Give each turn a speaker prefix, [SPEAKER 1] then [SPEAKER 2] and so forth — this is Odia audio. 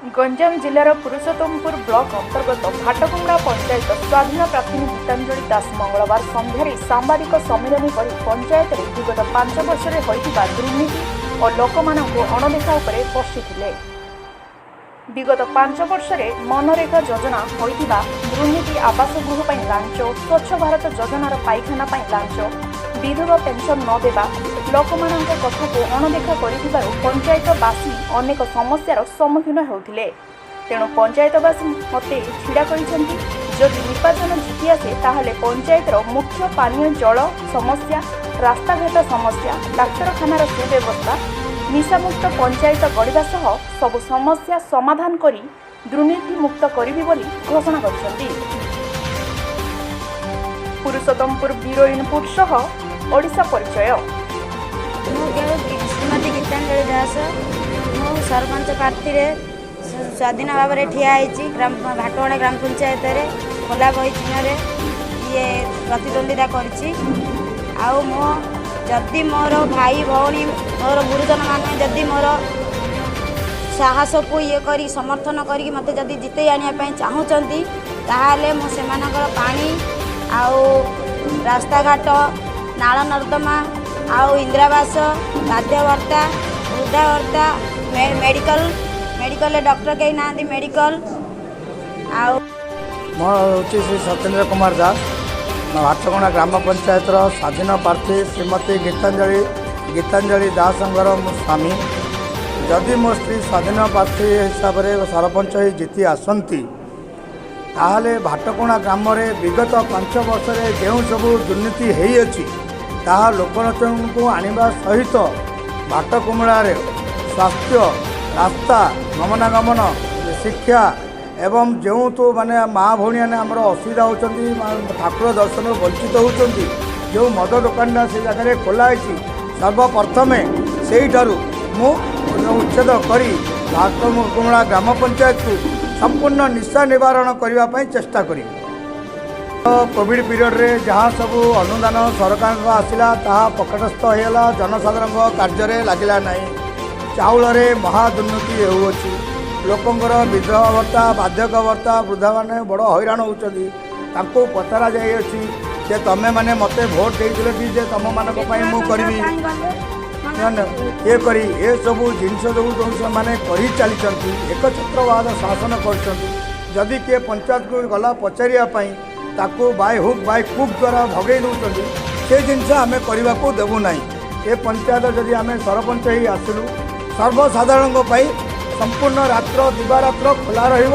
[SPEAKER 1] ଗଞ୍ଜାମ ଜିଲ୍ଲାର ପୁରୁଷୋତ୍ତମପୁର ବ୍ଲକ ଅନ୍ତର୍ଗତ ଭାଟକୁମୁଡ଼ା ପଞ୍ଚାୟତ ସ୍ୱାଧୀନ ପ୍ରାର୍ଥିନୀ ଗୀତାଞ୍ଜଳି ଦାସ ମଙ୍ଗଳବାର ସନ୍ଧ୍ୟାରେ ସାମ୍ବାଦିକ ସମ୍ମିଳନୀ କରି ପଞ୍ଚାୟତରେ ବିଗତ 5 ବର୍ଷରେ ହୋଇଥିବା ଦୁର୍ନୀତି ଓ ଲୋକମାନଙ୍କୁ ଅଣଦେଖା ଉପରେ ବର୍ଷିଥିଲେ। ବିଗତ 5 ବର୍ଷରେ ମନରେଗା ଯୋଜନା ହୋଇଥିବା ଦୁର୍ନୀତି, ଆବାସ ଗୃହ ପାଇଁ ଲାଞ୍ଚ, ସ୍ୱଚ୍ଛ ଭାରତ ଯୋଜନାର ପାଇଖାନା ପାଇଁ ଲାଞ୍ଚ, ବିଧବା ପେନ୍ସନ୍ ନ ଦେବା, ଲୋକମାନଙ୍କ କଥାକୁ ଅଣଦେଖା କରିଥିବାରୁ ପଞ୍ଚାୟତବାସୀ ଅନେକ ସମସ୍ୟାର ସମ୍ମୁଖୀନ ହେଉଥିଲେ। ତେଣୁ ପଞ୍ଚାୟତବାସୀ ମୋତେ ଛିଡ଼ା କରିଛନ୍ତି। ଯଦି ନିର୍ବାଚନ ଜିତି ଆସେ, ତାହେଲେ ପଞ୍ଚାୟତର ମୁଖ୍ୟ ପାନୀୟ ଜଳ ସମସ୍ୟା, ରାସ୍ତାଘାଟ ସମସ୍ୟା, ଡାକ୍ତରଖାନାର ସୁବ୍ୟବସ୍ଥା, ନିଶାମୁକ୍ତ ପଞ୍ଚାୟତ ଗଢ଼ିବା ସହ ସବୁ ସମସ୍ୟା ସମାଧାନ କରି ଦୁର୍ନୀତିମୁକ୍ତ କରିବି ବୋଲି ଘୋଷଣା କରିଛନ୍ତି। ପୁରୁଷୋତ୍ତମପୁର ବ୍ୟୁରୋ ଇନପୁଟ ସହ ଓଡ଼ିଶା ପରିଚୟ।
[SPEAKER 2] ମୁଁ କେଉଁ ଶ୍ରୀମତୀ ଗୀତାଞ୍ଜଳି ଦାସ। ମୁଁ ସରପଞ୍ଚ ପ୍ରାର୍ଥୀରେ ସ୍ୱାଧୀନ ଭାବରେ ଠିଆ ହେଇଛି। ଗ୍ରାମ ଭାଟଗଣା ଗ୍ରାମ ପଞ୍ଚାୟତରେ ଖୋଲା ବହି ଚିହ୍ନରେ ଇଏ ପ୍ରତିଦ୍ୱନ୍ଦିତା କରିଛି। ଆଉ ମୋ ଯଦି ମୋର ଭାଇ ଭଉଣୀ, ମୋର ଗୁରୁଜନମାନେ ଯଦି ମୋର ସାହସକୁ ଇଏ କରି ସମର୍ଥନ କରିକି ମୋତେ ଯଦି ଜିତେଇ ଆଣିବା ପାଇଁ ଚାହୁଁଛନ୍ତି, ତାହେଲେ ମୁଁ ସେମାନଙ୍କର ପାଣି ଆଉ ରାସ୍ତାଘାଟ, ନାଳ ନର୍ଦ୍ଦମା ଆଉ ଇନ୍ଦିରାବାସ, ବାର୍ଦ୍ଧକ୍ୟ ଭତ୍ତା, ବୃଦ୍ଧା ଭତ୍ତା, ମେଡ଼ିକାଲ, ମେଡ଼ିକାଲରେ ଡକ୍ଟର କେହି ନାହାନ୍ତି, ମେଡ଼ିକାଲ ଆଉ
[SPEAKER 3] ମୋ ହେଉଛି ଶ୍ରୀ ସତ୍ୟେନ୍ଦ୍ର କୁମାର ଦାସ। ଭାଟଗଣା ଗ୍ରାମ ପଞ୍ଚାୟତର ସ୍ୱାଧୀନ ପ୍ରାର୍ଥୀ ଶ୍ରୀମତୀ ଗୀତାଞ୍ଜଳି ଦାସଙ୍କର ମୁଁ ସ୍ୱାମୀ। ଯଦି ମୋ ସ୍ତ୍ରୀ ସ୍ୱାଧୀନ ପ୍ରାର୍ଥୀ ହିସାବରେ ସରପଞ୍ଚ ହୋଇ ଜିତି ଆସନ୍ତି, ତାହେଲେ ଭାଟକଣା ଗ୍ରାମରେ ବିଗତ 5 ବର୍ଷରେ ଯେଉଁ ସବୁ ଦୁର୍ନୀତି ହେଇଅଛି, ତାହା ଲୋକଲୋଚନକୁ ଆଣିବା ସହିତ ଭାଟକୁମୁଡ଼ାରେ ସ୍ୱାସ୍ଥ୍ୟ, ରାସ୍ତା, ଗମନାଗମନ, ଶିକ୍ଷା ଏବଂ ଯେଉଁଠୁ ମାନେ ମା ଭଉଣୀମାନେ ଆମର ଅସୁବିଧା ହେଉଛନ୍ତି, ଠାକୁର ଦର୍ଶନରୁ ବଞ୍ଚିତ ହେଉଛନ୍ତି, ଯେଉଁ ମଦ ଦୋକାନଟା ସେ ଜାଗାରେ ଖୋଲା ହେଇଛି, ସର୍ବପ୍ରଥମେ ସେଇଠାରୁ ମୁଁ ଉଚ୍ଛେଦ କରି ଭାଟକୁମୁଡ଼ା ଗ୍ରାମ ପଞ୍ଚାୟତକୁ ସମ୍ପୂର୍ଣ୍ଣ ନିଶା ନିବାରଣ କରିବା ପାଇଁ ଚେଷ୍ଟା କରିବି। କୋଭିଡ଼ ପିରିୟଡ଼ରେ ଯାହା ସବୁ ଅନୁଦାନ ସରକାରଙ୍କ ଆସିଲା, ତାହା ପକେଟସ୍ଥ ହୋଇଗଲା, ଜନସାଧାରଣଙ୍କ କାର୍ଯ୍ୟରେ ଲାଗିଲା ନାହିଁ। ଚାଉଳରେ ମହା ଦୁର୍ନୀତି ହେଉଅଛି। ଲୋକଙ୍କର ବିଧବା ଭତ୍ତା, ବାର୍ଦ୍ଧକ୍ୟ ଭତ୍ତା, ବୃଦ୍ଧାମାନେ ବଡ଼ ହଇରାଣ ହେଉଛନ୍ତି। ତାଙ୍କୁ ପଚରା ଯାଇଅଛି ଯେ ତମେମାନେ ମୋତେ ଭୋଟ ଦେଇଥିଲ କି ଯେ ତୁମମାନଙ୍କ ପାଇଁ ମୁଁ କରିବି ଇଏ କରି? ଏସବୁ ଜିନିଷ ଯେଉଁ ଯେଉଁ ସେମାନେ କରି ଚାଲିଛନ୍ତି, ଏକଛତ୍ରବାଦ ଶାସନ କରୁଛନ୍ତି। ଯଦି କିଏ ପଞ୍ଚାୟତକୁ ଗଲା ପଚାରିବା ପାଇଁ, ତାକୁ ବାଇ ହୁକ୍ ବାଇ କୁକ୍ ଦ୍ୱାରା ଭଗେଇ ଦେଉଛନ୍ତି। ସେ ଜିନିଷ ଆମେ କରିବାକୁ ଦେବୁ ନାହିଁ। ଏ ପଞ୍ଚାୟତ ଯଦି ଆମେ ସରପଞ୍ଚ ହେଇ ଆସିଲୁ, ସର୍ବସାଧାରଣଙ୍କ ପାଇଁ ସମ୍ପୂର୍ଣ୍ଣ ରାତ୍ର ଦିବାରାତ୍ର ଖୋଲା ରହିବ।